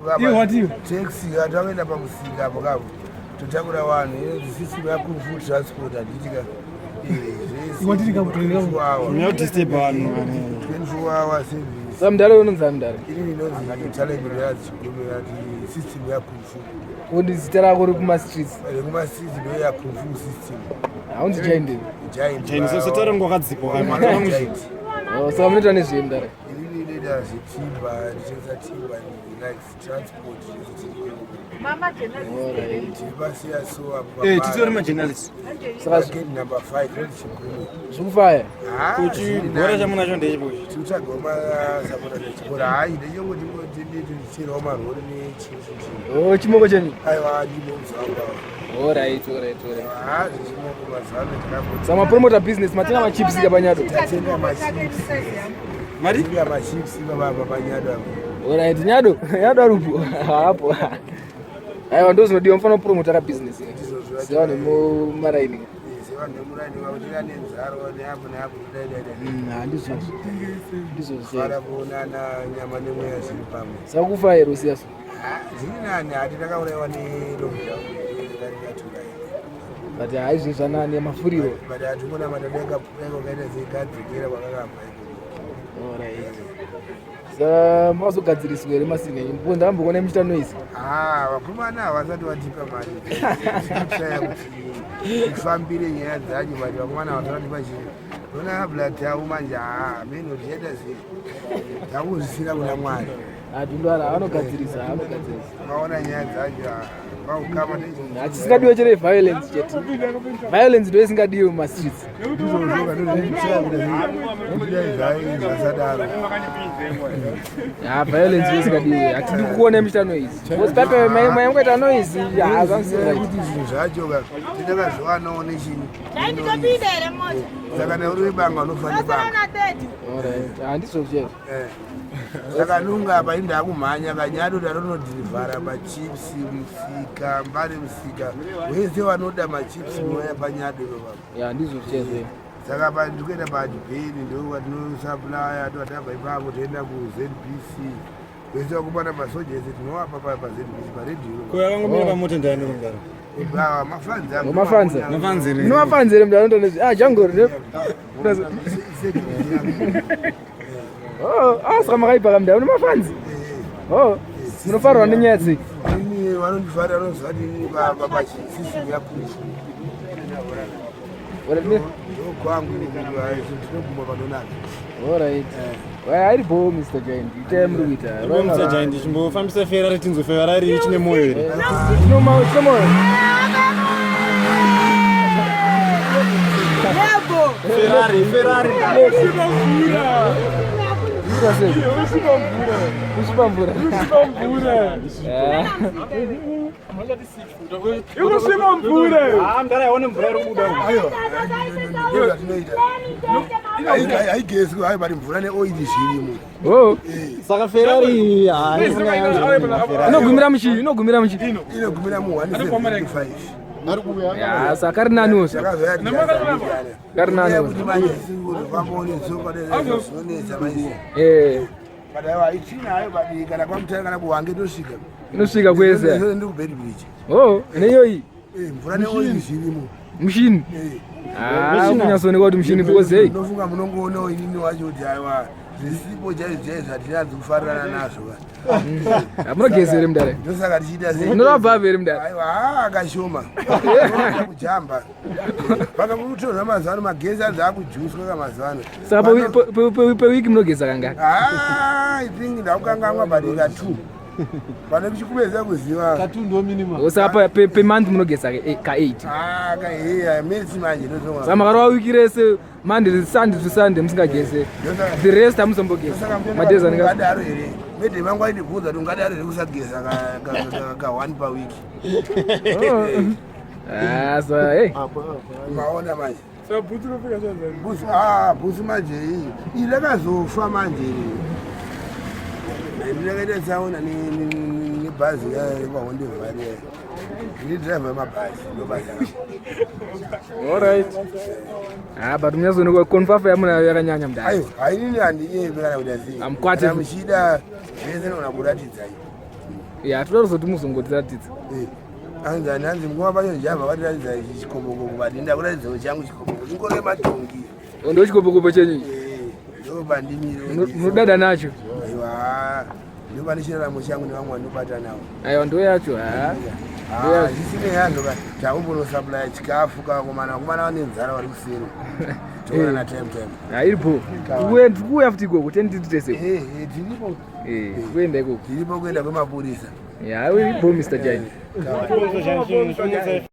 Taxi yatakuenda pamusika apo kapo totakura vanhu inonzi system yakufu transport handiti ka. Saka mudhara unonzi ani mudhara? Ini inonzi talent yazi chigume yati system yakufu. Undi zita rako riri kumastreets? Rekumastreets ndo yakufu system. Haunzi giant. Giant. Giant so sotara ngwakadzipwa kana. Oh, saka munoita nezvei mudhara? Ini inoita zvetimba, ndichengesa timba like transport Mama journalist. Tiri so apo. Eh, titori ma journalist. Saka gate number 5 inonzi Chigume. Zvikufaya. Kuti bhora chamunacho ndechipo. Tikutsvaga masapota chikora. Hayi, ndechongoti ngoti ndichirawo marori nechii. Oh, chimoko chenyu. Aiwa, ndimo muzanga. Alright, alright, alright. Ah, zvechimoko mazuva ano takangoti. Saka mapromoter business matenga machips ka panyado. Tatenga machips. Mari? Tatenga machips baba panyado apo. Alright, nyado, nyado arupo. Hapo. Aiwa ndo zvinodiwa mufana kupromota ka business. Sevanhu mumaraini. Sevanhu vemuraini vakuti ane nzara neapo neapo dai dai dai. Handizvozvo. Ndizvozvo. Fara kuonana nyama nemweya zviri pamwe. Saka kufa here usiyaso? Zviri nani hati takauraiwa nelockdown. But haizvi zvanani mafuriro. But hatingona matadenga kaita seikadzokera kwakakabva ikoko. Alright. Saka makazogadziriswa here masini enyu? Because ndakambokuona muchiita noise. Ah, vakomana havasati vatipa mari. Tinoshaya kuti tifambire nyaya dzacho but vakomana havasati vatipa chii. Ona blood yavo manje haa meno tichaita sei. Takuzvisira kuna Mwari. Adundwara vanogadzirisa, vanogadzirisa. Vaona nyaya dzacho vaukama Hachisingadiwe chere violence chete. Violence ndo isingadiwe mumastreets. Ndizvozvo kanozvishaya kuti dai zvai zvasadaro. Ya violence ndo isingadiwe. Hatidi kuona muchiita noise. Because pepe mai mukaita noise, ya zvamusiri right. Kuti zvinhu zvacho ka tinakazviwanawo nechini. Ndakapinda here mota? Saka neuri webanga unofa nebanga. Alright. Handizvo chete. Saka nunga apa ini ndakumhanya kanyado ndaronodhirivhara machips musika mbare musika wese vanoda machips unouya panyado ipapo. Ya ndizvo chete. Saka pa ndikuenda padhibheni ndokwatinosaplaya toatabva ipapo toenda kuZBC wese vakomana masoja ese tinovapa paZBC paredhiyo. Ko yakangomira pamota ndani mudhara? Mafanzi angu. Mafanzi. Mafanzi here? Mune mafanzi here mudhara unoita nezve? Ah jungle ne. Oh, ah saka makaipa kamudhara mune mafanzi. Oh, munofarwa nenyaya dzei? Ini vanondifarira vanoziva kuti ini pachisisimu yakufu. Ndokwangu tinoguma panonaka. Alright. Well, ari bho Mr. Giant. Itai muri kuita. Mr. Giant chimbofambisa Ferrari tinzwe Ferrari ichine moyo here? Chine moyo, chine moyo. Yebo. Ferrari, Ferrari. Usvipa mvura. Usvipa mvura. Usvipa mvura. Ikusvipa mvura. Ah, mdara yaone mvura iri kubuda. Aiwa. Ndozvatinoita. Haigezwi hayo but mvura neoili zvirimo. Oh. Saka Ferrari hayi. Inogumira muchii, inogumira muchii. Inogumira mu 175. Ya, saka ri nani wo. Takazoya Kari nani wo. kuti manje kufamba netsoka zvinonetsa manje. Eh, But aiwa ichina hayo but kana kwamutare kana kuHwange tosvika. inosvika kwese. Ndiri kuBeitbridge. Oh, neiyoyi Eh, mvura neoili zvirimo. mushini. Eh. Ah, kunyatsooneka kuti mushini because hey. Ndinofunga munongoonawo inini wacho kuti aiwa zvisipo chaizvo chaizvo hatinanzi kufarirana nazvo ka. Hamunogeza here mudare? Ndosaka tichiita sei. Munorabva here mudare? Aiwa haa kashoma. Kujamba. Paka kutorwa mazuva ano magesi anzi akujuswa ka mazuva ano. Saka pewiki munogeza kangani? Ah, I think ndakukanganwa but ka 2. Pane kuchikumedza kuziva. Ka 2 ndo minimum. Saka pemonth munogeza ka 8. Ah, ka heya mesi manje ndozonga. Saka makarova wiki rese Monday Sunday to Sunday musingageze. The rest hamuzombogeza. Madhezi anenge ungadaro here? Mede vangu vaindibvunza kuti ungadaro here kusageza ka 1 pa week. Ah, so hey. Maona manje. So bhutsu rinofika zvanzani. Bhutsu ah bhutsu manje iyi. Iri rakazofa manje iri. Ndakaita tsaona nebhazi rekwaHonde Valley. Ndiri driver wemabhazi ndobasa rangu. Alright. Ah, but munyazoonekwa konfafa yamunayo yakanyanya mudare. Aiwa, hainini handinyepi kana kuita sei. Hamukwate. Kana muchida zvese ndinogona kuratidzai. Ya, toda kuzoti muzongotiratidza. Hanzi ani, hanzi mukoma pacho java vatiratidza chikopokopo, but ndakuratidzawo changu chikopokopo, ingoro yemadhongi. Ndo chikopokopo chenyu ichi? Ndo pandimire. Munodada nacho? Aiwa, ndo pane chiraramo changu nevamwe vandobata navo. Aiwa, ndo yacho ha. Zvisinei hazvo ka, takumbonosaplaya chikafu kakomana, vakomana vane nzara vari kusero, toonana time time. Ha, iripo, tikuuya futi ikoko, tenditi tese. Tiripo. Kuenda ikoko. Tiripo kuenda kwemapurisa. Ya, iripo, Mr Judge. Chimutsa.